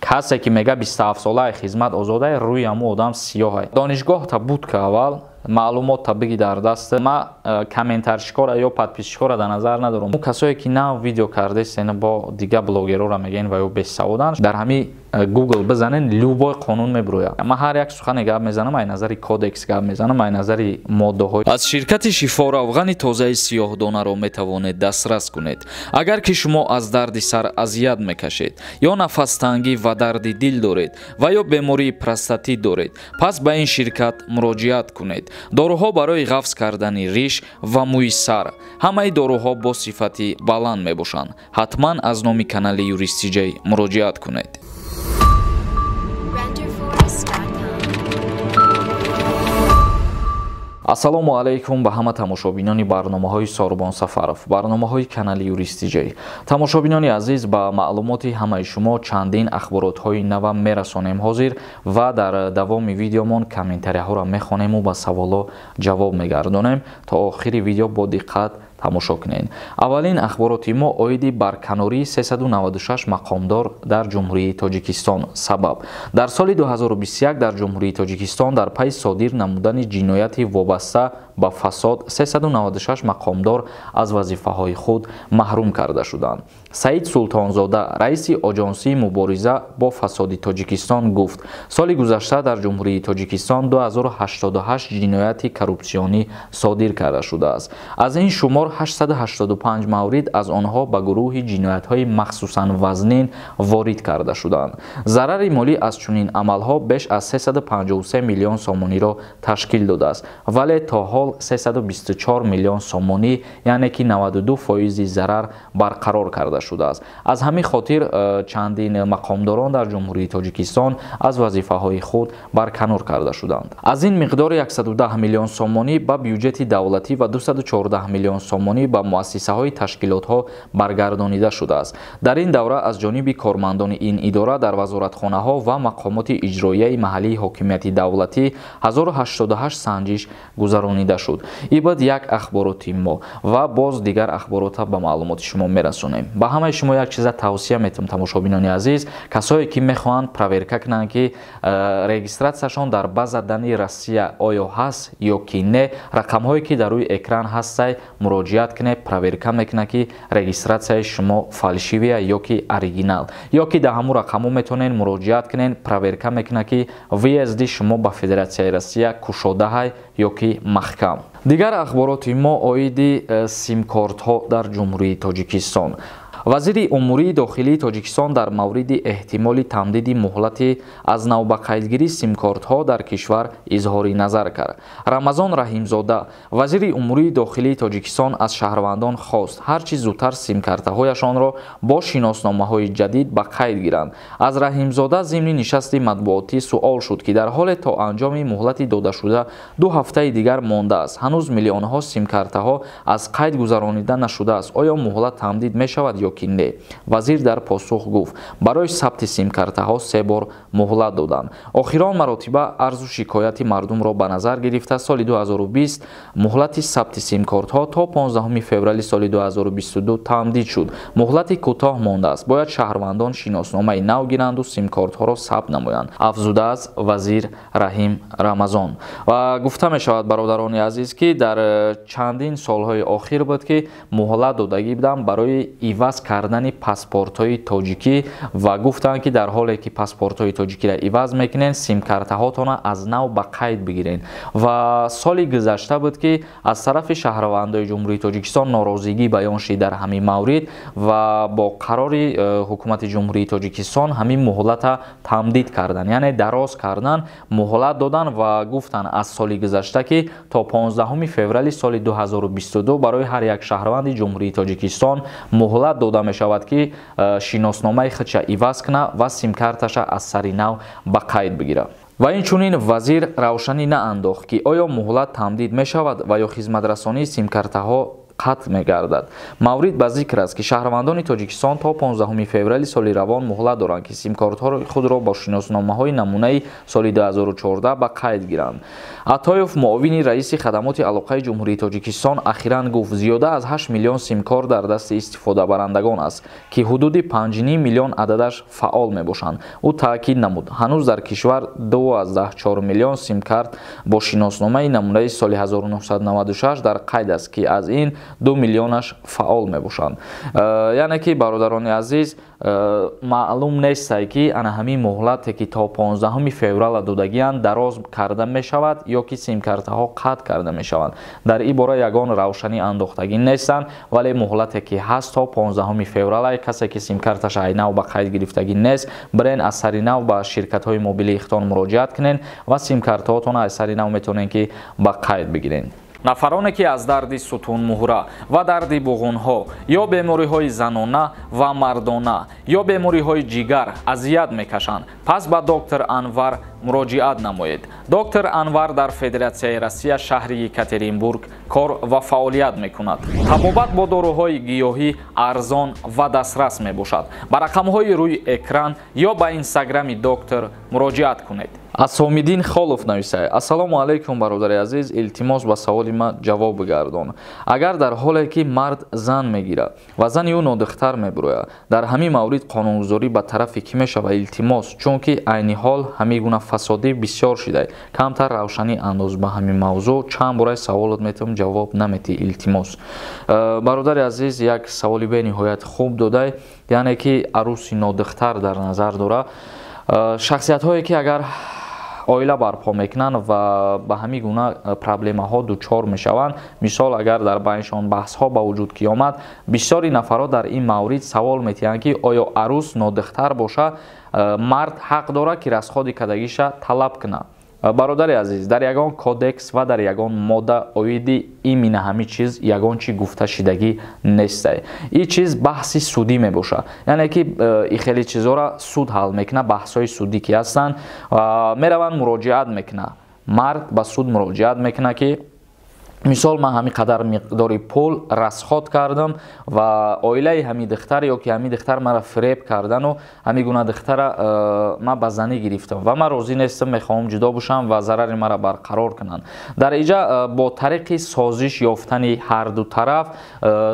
Касе ки мега 27 солаи хизмат озодай, рӯи ҳамун одам сиёҳай. Донишгоҳ та буд ка аввал маълумот та биги дар даст. Ма комментарщикора ё подписчикора дар назар надорам. Мо касое ки нав видео кардесен, бо дига блогерора мегӯен ва ё бесаводанд, дар ҳами Google бизанен, любой қонун мебирояд. Ман ҳар як сухане гап мезанам, ай назари кодекс гап мезанам, ай назари моддаҳо. Аз ширкати Шифо равғани тозаи сиёҳдонаро метавонед дастрас кунед. Агар ки шумо аз дарди сар азият мекашед ё нафастангӣ ва дарди дил доред ва ё бемории простатит доред, пас ба ин ширкат муроҷиат кунед. Доруҳо барои ғафз кардани риш ва мӯи сар, ҳамаи доруҳо бо сифати баланд мебошанд. Ҳатман аз номи канали Юрист Тиҷай муроҷиат кунед. Ассалому алайкум ба ҳама тамошобинони барномаҳои Сорбон Сафаров, барномаҳои канали Юрист Тиҷай. Тамошобинони азиз, ба маълумоти ҳамаи шумо чандин ахборотҳои нава мерасонем ҳозир ва дар давоми видеомон комментарияҳоро мехонему ба саволҳо ҷавоб мегардонем. То охири видео бо диққат тамошо кунед. Аввалин ахбороти мо оиди барканории 396 мақомдор дар Ҷумҳурии Тоҷикистон. Сабаб: дар соли 2021 дар Ҷумҳурии Тоҷикистон дар пайи содир намудани ҷинояти вобаста ба фасод 396 мақомдор аз вазифаҳои худ маҳрум карда шуданд. Саид Султонзода, раиси Оҷонсии мубориза бо фасоди Тоҷикистон, гуфт: соли гузашта дар Ҷумҳурии Тоҷикистон 2088 ҷинояти коррупсионӣ содир карда шудааст. Аз ин шумор 885 маврид аз онҳо ба гурӯҳи ҷиноятҳои махсусан вазнин ворид карда шуданд. Зарари молӣ аз чунин амалҳо беш аз 353 миллион сомониро ташкил додааст, вале то ҳол 324 миллион сомонӣ, яъне ки 92% зарар барқарор карда шудааст. Аз ҳамин хотир чандин мақомдорон дар Ҷумҳурии Тоҷикистон аз вазифаҳои худ барканор карда шуданд. Аз ин миқдор 110 миллион сомонӣ ба бюҷети давлатӣ ва 214 миллион сомонӣ ба муассисаҳои ташкилотҳо баргардонида шудааст. Дар ин давра аз ҷониби кормандони ин идора дар вазоратхонаҳо ва мақомоти иҷроияи маҳаллии ҳокимияти давлатӣ 1088 санҷиш гузаронида шуд. Ин буд як ахбороти мо ва боз дигар ахборота ба маълумоти шумо мерасонем. Ба ҳамаи шумо як чиза тавсия метам, тамошобинони азиз, касое ки мехоҳанд проверка кунанд, ки регистратсияшон дар база дани Россия оё ҳаст ё ки не, рақамҳое ки дар рӯи экран ҳастай муроҷиат кунед, проверка мекунад, ки регистратсияи шумо фальшивия ё ки оригинал, ё ки дар ҳамун рақамҳо метавонед муроҷиат кунед, проверка мекунад, ки въезди шумо ба Федератсияи Россия кушодаҳай ё ки маҳкам. Дигар ахбороти мо оиди симкортҳо дар Ҷумҳурии Тоҷикистон. Вазири умурии дохилии Тоҷикистон дар мавриди эҳтимоли тамдиди муҳлати аз навбақайдгирии симкортҳо дар кишвар изҳори назар кард. Рамазон Раҳимзода, вазири умурии дохилии Тоҷикистон, аз шаҳрвандон хост ҳар чӣ зудтар симкартаҳояшонро бо шиносномаҳои ҷадид ба қайд гиранд. Аз Раҳимзода зимни нишасти матбуотӣ суол шуд, ки дар ҳоле то анҷоми муҳлати додашуда 2 ҳафтаи дигар мондааст, ҳанӯз миллионҳо симкартаҳо аз қайд гузаронида нашудааст, оё муҳлат тамдид мешавад ё ки не? Вазир дар посух гуфт: барои сабти симкартаҳо 3 бор муҳлат доданд. Охирон маротиба арзу шикояти мардумро ба назар гирифта соли 2020 муҳлати сабти симкортҳо то 15 феврали соли 2022 тамдид шуд. Муҳлати кӯтоҳ мондааст, бояд шаҳрвандон шиносномаи нав гиранду симкортҳоро сабт намоянд, афзудааст вазир Раҳим Рамазон. Ва гуфта мешавад, бародарони азиз, ки дар чандин солҳои охир буд, ки муҳлат додагӣ буданд барои иваз кардани паспортҳои тоҷикӣ ва гуфтанд, ки дар ҳоле ки паспортҳои тоҷикиро иваз мекунед, симкартаҳотонро аз нав ба қайд бигиред. Ва соли гузашта буд, ки аз тарафи шаҳрвандои Ҷумҳурии Тоҷикистон норозигӣ баён шид дар ҳамин маврид ва бо қарори ҳукумати Ҷумҳурии Тоҷикистон ҳамин муҳлата тамдид кардан, яъне дароз кардан, муҳлат додан ва гуфтанд аз соли гузашта, ки то 15 феврали соли 2022 барои ҳар як шаҳрванди Ҷумҳурии Тоҷикистон муҳлат дода мешавад, ки шиносномаи худша иваз кунад ва симкарташа аз сари нав ба қайд бигирад. Ва инчунин вазир равшанӣ наандохт, ки оё муҳлат тамдид мешавад ва ё хизматрасонии симкартаҳо қатъ мегардад. Маврид ба зикр аст, ки шаҳрвандони Тоҷикистон то 15 феврали соли равон муҳлат доранд, ки симкортҳои худро бо шиносномаҳои намунаи соли 2014 ба қайд гиранд. Атоев, муовини раиси хадамоти алоқаи Ҷумҳурии Тоҷикистон, ахиран гуфт, зиёда аз 8 миллион симкорт дар дасти истифодабарандагон аст, ки ҳудуди 5,5 миллион ададаш фаъол мебошанд. Ӯ таъкид намуд, ҳанӯз дар кишвар 2,4 миллион симкарт бо шиносномаи намунаи соли 1996 дар қайд аст, ки аз ин 2 миллионаш фаъол мебошанд. Яъне ки, бародарони азиз, маълум нестай, ки ана ҳамин муҳлате, ки то 15 феврала додагианд, дароз карда мешавад ё ки симкартаҳо қатъ карда мешаванд. Дар ин бора ягон равшанӣ андохтагӣ нестанд, вале муҳлате, ки ҳаст, то 15 феврала. Касе, ки симкарташ айнав ба қайд гирифтагӣ нест, бирен аз сари нав ба ширкатҳои мобилии ихтон муроҷиат кунен ва симкартаҳотон аз сари нав метавонед, ки ба қайд бигирен. Нафароне, ки аз дарди сутунмуҳра ва дарди буғунҳо ё бемориҳои занона ва мардона ё бемориҳои ҷигар азият мекашанд, пас ба доктор Анвар муроҷиат намоед. Доктор Анвар дар Федератсияи Россия, шаҳри Екатеринбург кор ва фаъолият мекунад. Табобат бо доруҳои гиёҳӣ арзон ва дастрас мебошад. Ба рақамҳои рӯи экран ё ба инстаграми доктор муроҷиат кунед. Асомиддин Холов нависае: Ассалому алайкум, бародари азиз, илтимос, ба саволи ман ҷавоб бигардон. Агар дар ҳоле ки мард зан мегирад ва зани ӯ нодухтар мебурояд, дар ҳамин маврид қонунгузорӣ ба тарафи кӣ мешавад, илтимос, чунки айни ҳол ҳамин гуна фасодӣ бисёр шида, камтар равшанӣ андоз ба ҳамин мавзӯъ. Чанд бораи саволот метавон, ҷавоб наметӣ, илтимос. Бародари азиз, як саволи бениҳоят хуб додай, яъне ки арӯси нодухтар дар назар дора. Шахсиятҳое, ки агар оила барпо мекунанд ва ба ҳамин гуна проблемаҳо дучор мешаванд, мисол, агар дар байншон баҳсҳо ба вуҷуд ки омад, бисёри нафарҳо дар ин маврид савол метиҳанд, ки оё арӯс нодухтар боша, мард ҳақ дорад, ки расходи кардагиша талаб кунад? Бародари азиз, дар ягон кодекс ва дар ягон модда оиди именно ҳамин чиз ягон чи гуфта шидагӣ нестай. Ин чиз баҳси судӣ мебошад, яъне ки и хеле чизҳоро суд ҳал мекунад. Баҳсҳои судӣ ки ҳастанд, мераванд, муроҷиат мекунад, мард ба суд муроҷиат мекунад, ки мисол, ман ҳамин қадар миқдори пул расход кардам ва оилаи ҳамин духтар ё ки ҳамин духтар маро фиреб кардану ҳамин гуна духтара ман ба занӣ гирифтам ва ман розӣ нестам, мехоҳам ҷудо бошам ва зарари маро барқарор кунанд. Дар иҷа бо тариқи созиш ёфтани ҳарду тараф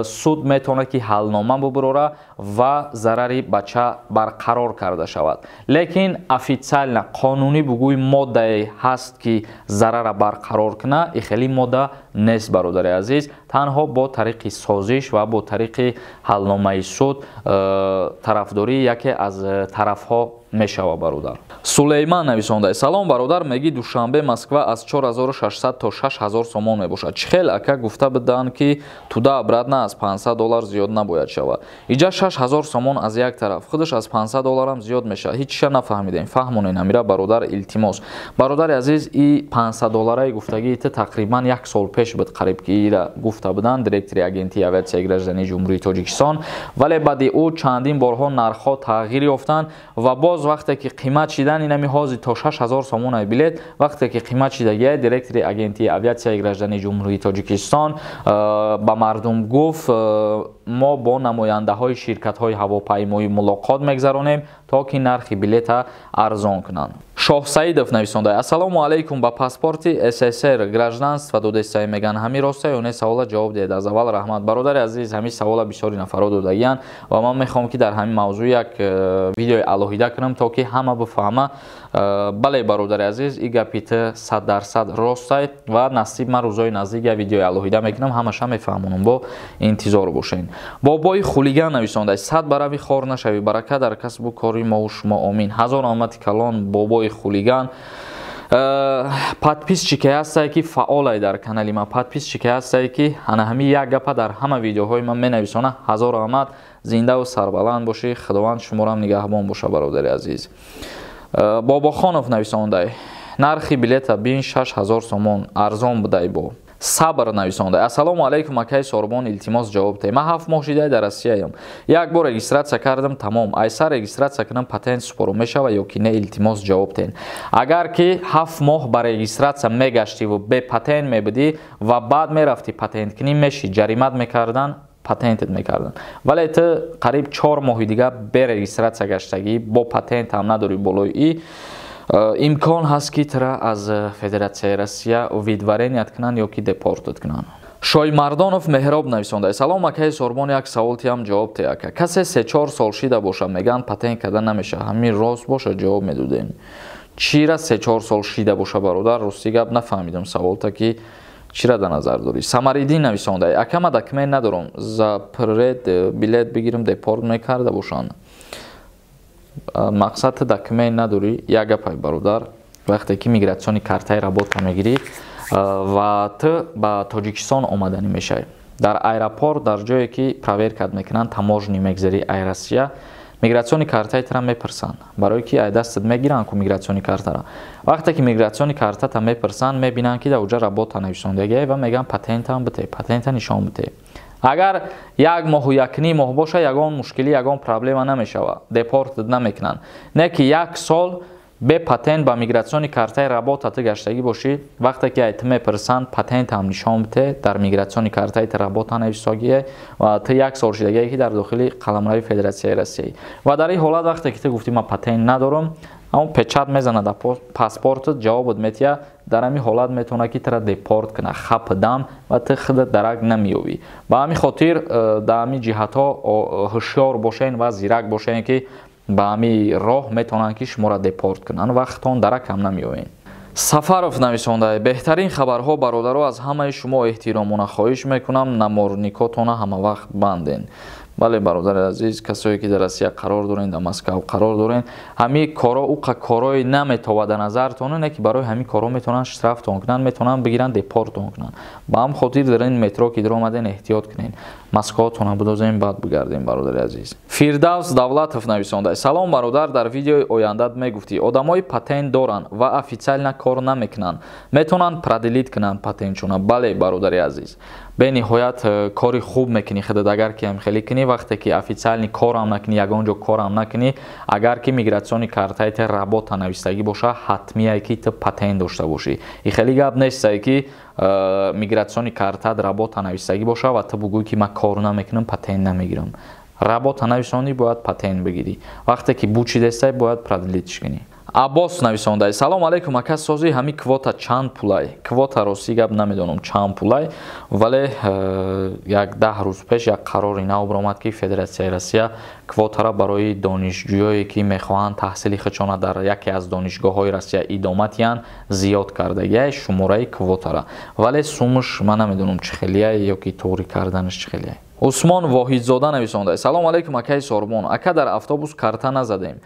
суд метавонад, ки ҳалнома бубурора ва зарари бача барқарор карда шавад. Лекин официально, қонунӣ бугӯи, моддае ҳаст, ки зарарра барқарор кунад, и хеле модда нест, бародари азиз. Танҳо бо тариқи созиш ва бо тариқи ҳалномаи суд тарафдории яке аз тарафҳо мешавад. Бародар Сулейман нависонда: Салом, бародар, меги Душанбе Москва аз 4600 то 6000 сомон мебошад. Чӣ хел, ака? Гуфта буданд, ки туда обратно аз 500 доллар зиёд набояд шавад. Иҷа 6000 сомон аз як тараф, худаш аз 500 долларам зиёд мешавад. Ҳечиша нафаҳмидем, фаҳмонен ҳамира, бародар, илтимос. Бародари азиз, и 500 доллараи гуфтагии ту тақрибан як сол пеш буд, қариб ки ира гуфта буданд директори Агентии авиатсияи граждании Ҷумҳурии Тоҷикистон, вале баъди ӯ чандин борҳо нархҳо тағйир ёфтанд ва боз вақте ки қимат шидан, инами ҳозир то 6000 сомонаи билет, вақте ки қимат шидагия, директори Агентии авиатсияи граждании Ҷумҳурии Тоҷикистон ба мардум гуфт: мо бо намояндаҳои ширкатҳои ҳавопаймоӣ мулоқот мегзаронем, то ки нархи билета арзон кунанд. Шоҳсаидов нависонда: Ассалому алайкум, ба паспорти СССР гражданство додестай меган, ҳамин роста ё не? Савола ҷавоб диҳед аз аввал, раҳмат. Бародари азиз, ҳамин савола бисёри нафарҳо додагиянд ва ман мехоҳам, ки дар ҳамин мавзӯъ як видеои алоҳида кунам, то ки ҳама бифаҳма. Бале, бародари азиз, и гапи ту 100% ростай ва насиб, ман рӯзҳои наздик як видеои алоҳида мекунам, ҳамаша мефаҳмонам, бо интизор бошед. Бобои хулиган нависонда: Сад барави хор нашавӣ, барака дар касбу кори мову шумо, омин. Ҳазор омати калон, бобои хулиган. Подписчике ҳастае, ки фаъолай дар канали ман, подписчике ҳастае, ки ана ҳамин як гапа дар ҳама видеоҳои ман менависона. Ҳазор омад, зиндаву сарбаланд бошӣ, Худованд шуморам нигаҳбон боша, бародари азиз. Бобохонов нависондай: Нархи билета бин, 6000 сомон арзон будай. Бо Сабр нависонда: ассалому алайкум, акаи Сорбон, илтимос, ҷавоб те. Ман 7 моҳ шида дар Россияям, як бор регистрация кардам, тамом. Айса регистрация кунам, патент супору мешава ё ки не? Илтимос, ҷавоб тен. Агар ки 7 моҳ ба регистрация мегаштиву бе патент мебудӣ ва баъд мерафтӣ патент кунӣ, меши ҷаримат мекардан, патентет мекардан. Вале ту қариб 4 моҳи дига бе регистрация гаштагӣ, бо патент ҳам надорӣ, болои и имкон ҳаст, ки тура аз Федератсияи Россия выдворение кунанд ё ки депортат кунанд. Шоимардонов Меҳроб нависонда: салом, акаи Сорбон, як савол тиам, ҷавоб те, ака. Касе 3-4 сол шида боша, мегӯянд, патент карда намеша, ҳамин рост боша, ҷавоб медодем. Чира 3-4 сол шида боша, бародар? Рости гап, нафаҳмидам саволта, ки чира дар назар дорӣ. Самариддин нависонда: ака, ма документ надорам, запрет билет бигирам, депорт мекарда бошанд? Мақсад, документ надорӣ, як гапай, бародар: вақте ки миграционный картаи работа мегирӣ ва ту ба Тоҷикистон омаданӣ мешавӣ, дар аэропорт, дар ҷое ки проверкат мекунанд, таможня мегзарӣ, ай Россия миграционный картаи тура мепурсанд, барое ки ай дастат мегиранд ку миграционный картара. Вақте ки миграционный картата мепурсанд, мебинанд, ки дар уҷа работа нависондагиа ва мегӯянд: патентам бите, патента нишон бите. Агар як моҳу якним моҳ боша, ягон мушкилӣ, ягон проблема намешава, депорт намекунанд. Не ки як сол бе патент ба миграционный картаи работа ту гаштагӣ бошӣ, вақте ки ай ту мепурсанд, патентам нишон бите, дар миграционный картаи ту работа нависогие ва ту як сол шидагие, ки дар дохили қаламрави Федератсияи Россия, ва дар ин ҳолат, вақте ки ту гуфтӣ, ман патент надорам, ҳамон печать мезанад дар паспортат, ҷавобот метиҳад. Дар ҳамин ҳолат метавонад, ки тура депорт кунад хапдам ва ту худат дарак намеёбӣ. Ба ҳамин хотир дар ҳамин ҷиҳатҳо ҳушёр бошен ва зирак бошен, ки ба ҳамин роҳ метавонанд, ки шуморо депорт кунанд ва худтон дарак ҳам намеёбед. Сафаров нависонда: беҳтарин хабарҳо, бародаро. Аз ҳамаи шумо эҳтиромона хоҳиш мекунам, наморникотона ҳамавақт банден. Бале, бародари азиз, касое ки дар Россия қарор дорен, дар Москав қарор дорен, ҳамин коро уқа корое наметова дар назартон, не ки барои ҳамин коро метавонанд штрафтон кунанд, метавонанд бигиранд, депортон кунанд. Ба ҳам хотир дар ин метро ки даромаден, эҳтиёт кунен, маскаотона бидозем, баъд бигардем, бародари азиз. Фирдавс Давлатов нависонда: салом, бародар, дар видеои ояндат мегуфтӣ, одамои патент доранд ва официально кор намекунанд, метавонанд продлить кунанд патентшона? Бале, бародари азиз, бениҳоят кори хуб мекунӣ худат, агар ки ҳамхелӣ кунӣ. Вақте ки официально корам накунӣ, ягон ҷо корам накунӣ, агар ки миграционный картаи те работа навистагӣ боша, ҳатмие, ки ту патент дошта бошӣ. И хеле гап нестае, ки миграционный картат работа навистагӣ боша ва ту бугӯӣ, ки ман кор намекунам, патент намегирам. Работа нависонӣ, бояд патент бигирӣ. Вақте ки бучидестай, бояд продлить кунӣ. Аббос нависонда: салом алейкум, ака, сози ҳами квота чанд пулай? Квота, рости гап, намедонам чанд пулай, вале як 10 рӯз пеш як қарори нав баромад, ки Федератсияи Россия квотара барои донишҷӯёе, ки мехоҳанд таҳсили худшона дар яке аз донишгоҳҳои Россия идома диҳанд, зиёд кардагиай шумораи квотара. Вале сумуш ман намедонам чӣ хелияй ё ки туғри карданаш чӣ хелияй. Усмон Воҳидзода нависонда: салом алейкум, акаи Сорбон. Ака, дар автобус карта назадем,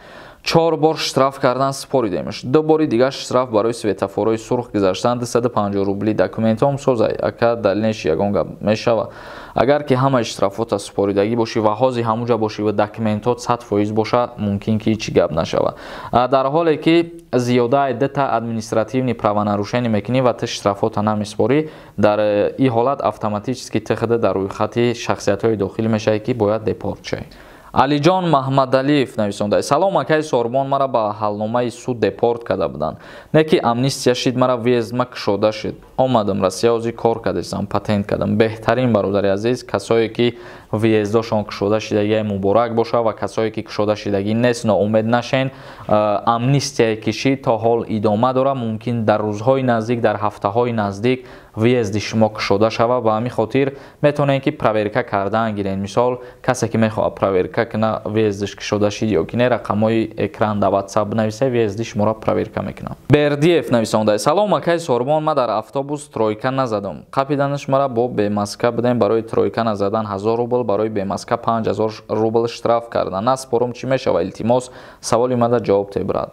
чор бор штраф кардан, супоридемш. Ду бори дигар штраф барои светофорҳои сурх гузаштан, 250 рубли. Документҳом созай, ака, далинеш ягон гап мешава? Агар ки ҳамаи штрафота супоридагӣ бошӣ ва ҳозир ҳамуҷа бошӣ ва документҳот 100% боша, мумкин ки ҳеҷ гап нашава. Дар ҳоле ки зиёдаи дута административный правонарушение мекунӣ ва ту штрафота намесупорӣ, дар ин ҳолат автоматически ту худа дар рӯйхати шахсиятҳои дохил мешавӣ, ки бояд депорт шавӣ. Алиҷон Маҳмадалиев нависонда: салом, акаи Сорбон, мара ба ҳалномаи суд депорт карда буданд, не ки амнистия шид, мара въезд ма кушода шуд, омадам Россия, ҳозир кор кардастам, патент кардам. Беҳтарин, бародари азиз. Касое ки въездошон кушода шидагия, муборак боша, ва касое ки кушода шидагӣ нест, ноумед нашен. Амнистияе ки шид, то ҳол идома дорад. Мумкин дар рӯзҳои наздик, дар ҳафтаҳои наздик въезди шумо кушода шавад. Ба ҳамин хотир метавонед, ки проверка кардан гиред. Мисол, касе ки мехоҳад проверка куна, въездиш кушода шид ё ки не, рақамҳои экран дар WhatsApp бинависа, въезди шуморо проверка мекунам. Бердиев нависонда: салом, акаи Сорбон, ман дар автобус тройка назадам, қапиданаш мара, бо бемаска будем. Барои тройка назадан 1000 рубл, барои бемаска 5000 рубл штраф кардан. Наспорум, чӣ мешава? Илтимос, саволи мада ҷавоб тебрад.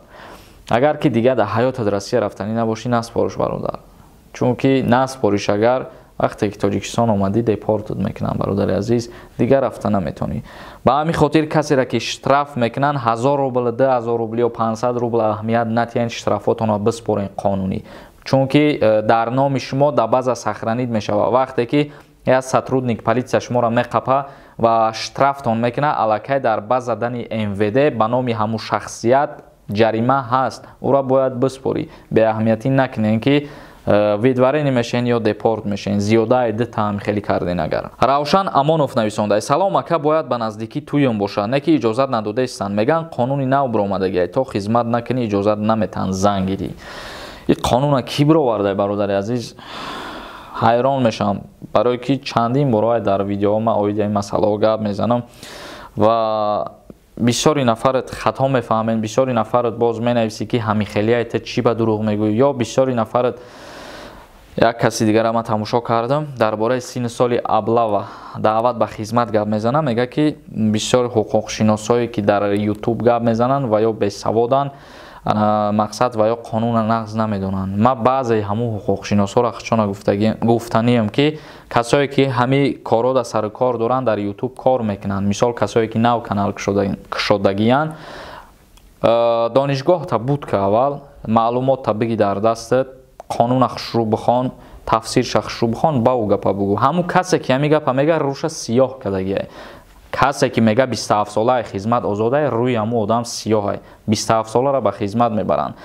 Агар ки дигар дар ҳаётат Россия рафтанӣ набошӣ, наспориш, бародар, чунки наспориш, агар вақте ки Тоҷикистон омадӣ, депортат мекунанд, бародари азиз, дигар рафта наметавонӣ. Ба ҳамин хотир касеро ки штраф мекунанд, 1000 рубл, 2000 рубл ё 500 рубл аҳамият натиҳен, штрафотонро биспорен қонунӣ. Чунки дар номи шумо дар база сохранить мешавад. Вақте ки як сотрудник полиция шуморо меқапа ва штрафтон мекунад, аллакай дар база данные МВД ба номи ҳамун шахсият ҷарима ҳаст, ӯро бояд биспорӣ. Беаҳамиятӣ накунем, ки выдворение мешен ё депорт мешен. Зиёдаи дутаам хеле карден агар. Равшан Амонов нависонда: «Салом, ака, бояд ба наздикӣ туём бошад, не ки иҷозат надодаистанд. Меган, қонуни нав биромадагиай, то хизмат накунӣ, иҷозат наметаҳанд зан гирӣ. Ин қонуна кӣ бироварда, бародари азиз? Ҳайрон мешавам, барое ки чандин бор дар видеоҳо ман оиди ин масъалаҳо гап мезанам ва бисёри нафарат хато мефаҳмед. Бисёри нафарат боз менависӣ, ки ҳамихелияй, ту чӣ ба дурӯғ мегӯӣ? Ё бисёри нафарат, як каси дигара ман тамошо кардам, дар бораи синну соли облава, даъват ба хизмат гап мезанам, мега, ки бисёри ҳуқуқшиносое, ки дар Ютуб гап мезананд, ва ё бесаводанд, мақсад, ва ё қонуна нағз намедонанд. Ман баъзеи ҳамун ҳуқуқшиносҳоро хучона гуфтаниям, ки касое ки ҳамин корҳо дар сару кор доранд, дар Ютуб кор мекунанд, мисол, касое ки нав канал кушодагиянд, донишгоҳта буд, ки аввал маълумотта биги дар дастат, қонуна хушрӯ бихон, тафсирша хушрӯ бихон, ба ӯ гапа бугӯ. Ҳамун касе ки ҳамин гапа мега, рӯша сиёҳ кардагиай. Касе ки мега, 27-солаи хизмат озодае, рӯи ҳамун одам сиёҳай. 27-соларо ба хизмат мебаранд.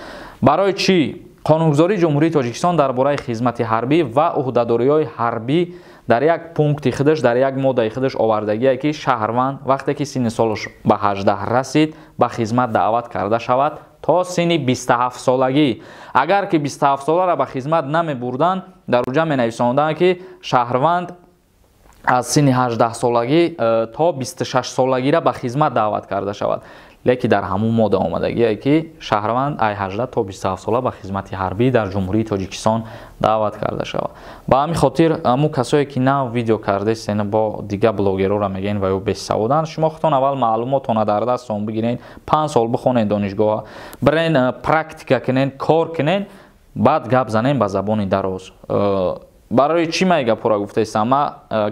Барои чӣ? Қонунгузории Ҷумҳурии Тоҷикистон дар бораи хизмати ҳарбӣ ва ӯҳдадориҳои ҳарбӣ дар як пункти худаш, дар як моддаи худаш овардагие, ки шаҳрванд вақте ки синни солаш ба 18 расид, ба хизмат даъват карда шавад то синни 27-солагӣ. Агар ки 27-соларо ба хизмат намебурданд, дар уҷа менависонданд, ки шаҳрванд аз синни 18-солагӣ то 26-солагиро ба хизмат даъват карда шавад. Лекин дар ҳамун модда омадагие, ки шаҳрванд ай 18 то 27 сола ба хизмати ҳарбӣ дар Ҷумҳурии Тоҷикистон даъват карда шавад. Ба ҳамин хотир, ҳамун касое ки нав видео кардаистен, бо дигар блогерора мегӯен, ва ё бесаводанд, шумо худтон аввал маълумотона дар дастон бигирен, 5 сол бихонед донишгоҳа, бирен, практика кунен, кор кунен, баъд гап занем ба забони дароз. Барои чӣ ман гапҳоро гуфтаистам? Ман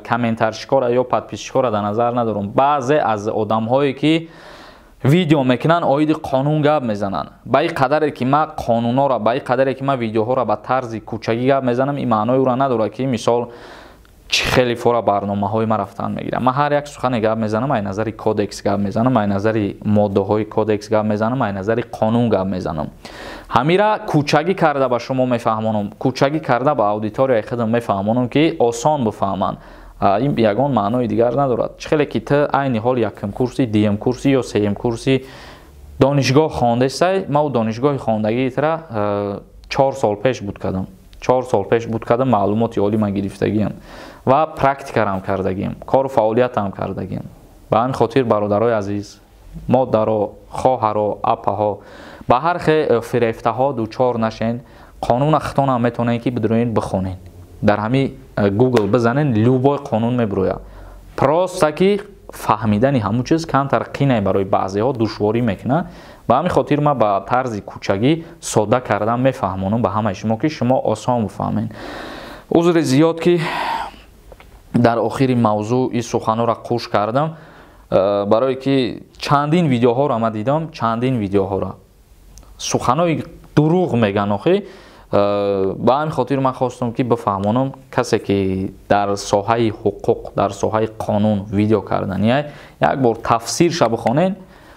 комментарщикора ё подписчикора дар назар надорам. Баъзе аз одамҳое ки видео мекунанд, оиди қонун гап мезананд, ба ин қадаре ки ман қонунҳоро, ба ин қадаре ки ман видеоҳоро ба тарзи кӯчагӣ гап мезанам, ин маънои ӯро надорад, ки мисол чӣ хеле фора барномаҳои ман рафтан мегирам. Ман ҳар як сухане гап мезанам, ай назари кодекс гап мезанам, ай назари моддаҳои кодекс гап мезанам, ай назари қонун гап мезанам. Ҳамира кӯчагӣ карда ба шумо мефаҳмонам, кӯчагӣ карда ба аудиторияи худам мефаҳмонам, ки осон бифаҳманд. Ин ягон маънои дигар надорад. Чӣ хеле ки ту айни ҳол якум курси, дуюм курси ё сеюм курси донишгоҳ хондесай, ман ӯ донишгоҳи хондагии тра 4 сол пеш буд кардам, 4 сол пеш буд кардам, маълумоти олӣ ман гирифтагиам ва практикарам кардагиам, кору фаъолиятам кардагиам. Ба ҳамин хотир, бародарои азиз, модаро, хоҳаро, апаҳо, ба ҳар хе фирефтаҳо дучор нашен. Қонуна худтонам метавонед, ки бидуроед, бихонед. Дар ҳамин Google бизанед, любой қонун мебирояд. Просто ки фаҳмидани ҳамун чиз камтар қинай, барои баъзеҳо душворӣ мекунад. Ба ҳамин хотир ман ба тарзи кӯчагӣ содда кардан мефаҳмонам ба ҳамаи шумо, ки шумо осон бифаҳмед. Узри зиёд, ки дар охири мавзӯъ ин суханҳоро қӯш кардам, барое ки чандин видеоҳоро ман дидам, чандин видеоҳоро суханҳои дурӯғ меган охи. Ба ҳамин хотир ман хостам, ки бифаҳмонам: касе ки дар соҳаи ҳуқуқ, дар соҳаи қонун видео карданияй, як бор тафсирша бихонед.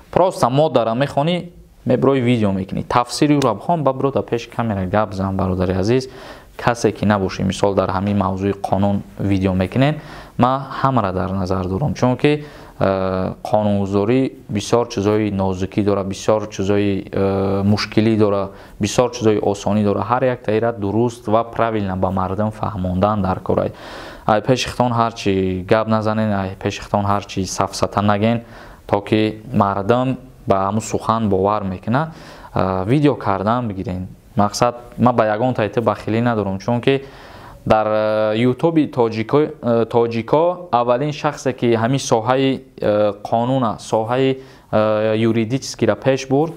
Просто моддара мехонӣ, мебирои, видео мекунӣ. Тафсири ӯро бихон, ба биро дар пеши камера гап зан. Бародари азиз, касе ки набошӣ, мисол, дар ҳамин мавзӯи қонун видео мекунед, ман ҳамаро дар назар дорам, чунки қонунгузорӣ бисёр чизҳои нозукӣ дорад, бисёр чизҳои мушкилӣ дорад, бисёр чизҳои осонӣ дорад. Ҳар як таира дуруст ва правильно ба мардум фаҳмондан дар корай. Ай пеши хитон ҳарчи гап назанен, ай пеши хитон ҳарчи сафсата наген, то ки мардум ба ҳамун сухан бовар мекунад. Видео кардан бигирен. Мақсад, ман ба ягон тайти бахилӣ надорам, чунки дар Ютуби тоҷико аввалин шахсе ки ҳамин соҳаи қонуна, соҳаи юридическийра пеш бурд,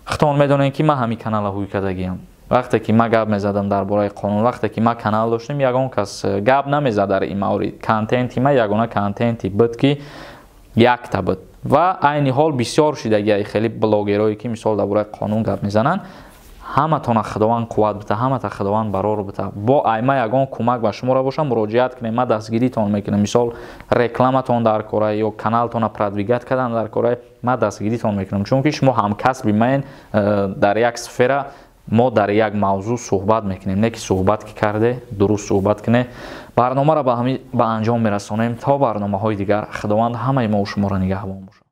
худтон медонем, ки ман ҳамин канала ҳуй кардагиам. Вақте ки ман гап мезадам дар бораи қонун, вақте ки ман канал доштем, ягон кас гап намезад дар ин маврид. Контенти ман ягона контенти буд, ки якта буд, ва айни ҳол бисёр шидагиай хеле блогерое, ки мисол дар бораи қонун гап мезананд. Ҳаматона Худованд қувват бита, ҳамата Худованд барор бита. Бо айма ягон кӯмак ба шуморо боша, муроҷиат кунед, ман дастгиритон мекунам. Мисол, рекламатон дар кора ё каналтона продвигать кардан дар кора, ман дастгиритон мекунам, чунки шумо ҳамкасби ман, дар як сфера мо дар як мавзӯъ суҳбат мекунем. Не ки суҳбат ки карде, дуруст суҳбат кунед. Барномаро ба анҷом мерасонем. То барномаҳои дигар Худованд ҳамаи мо шуморо нигаҳбон бошад.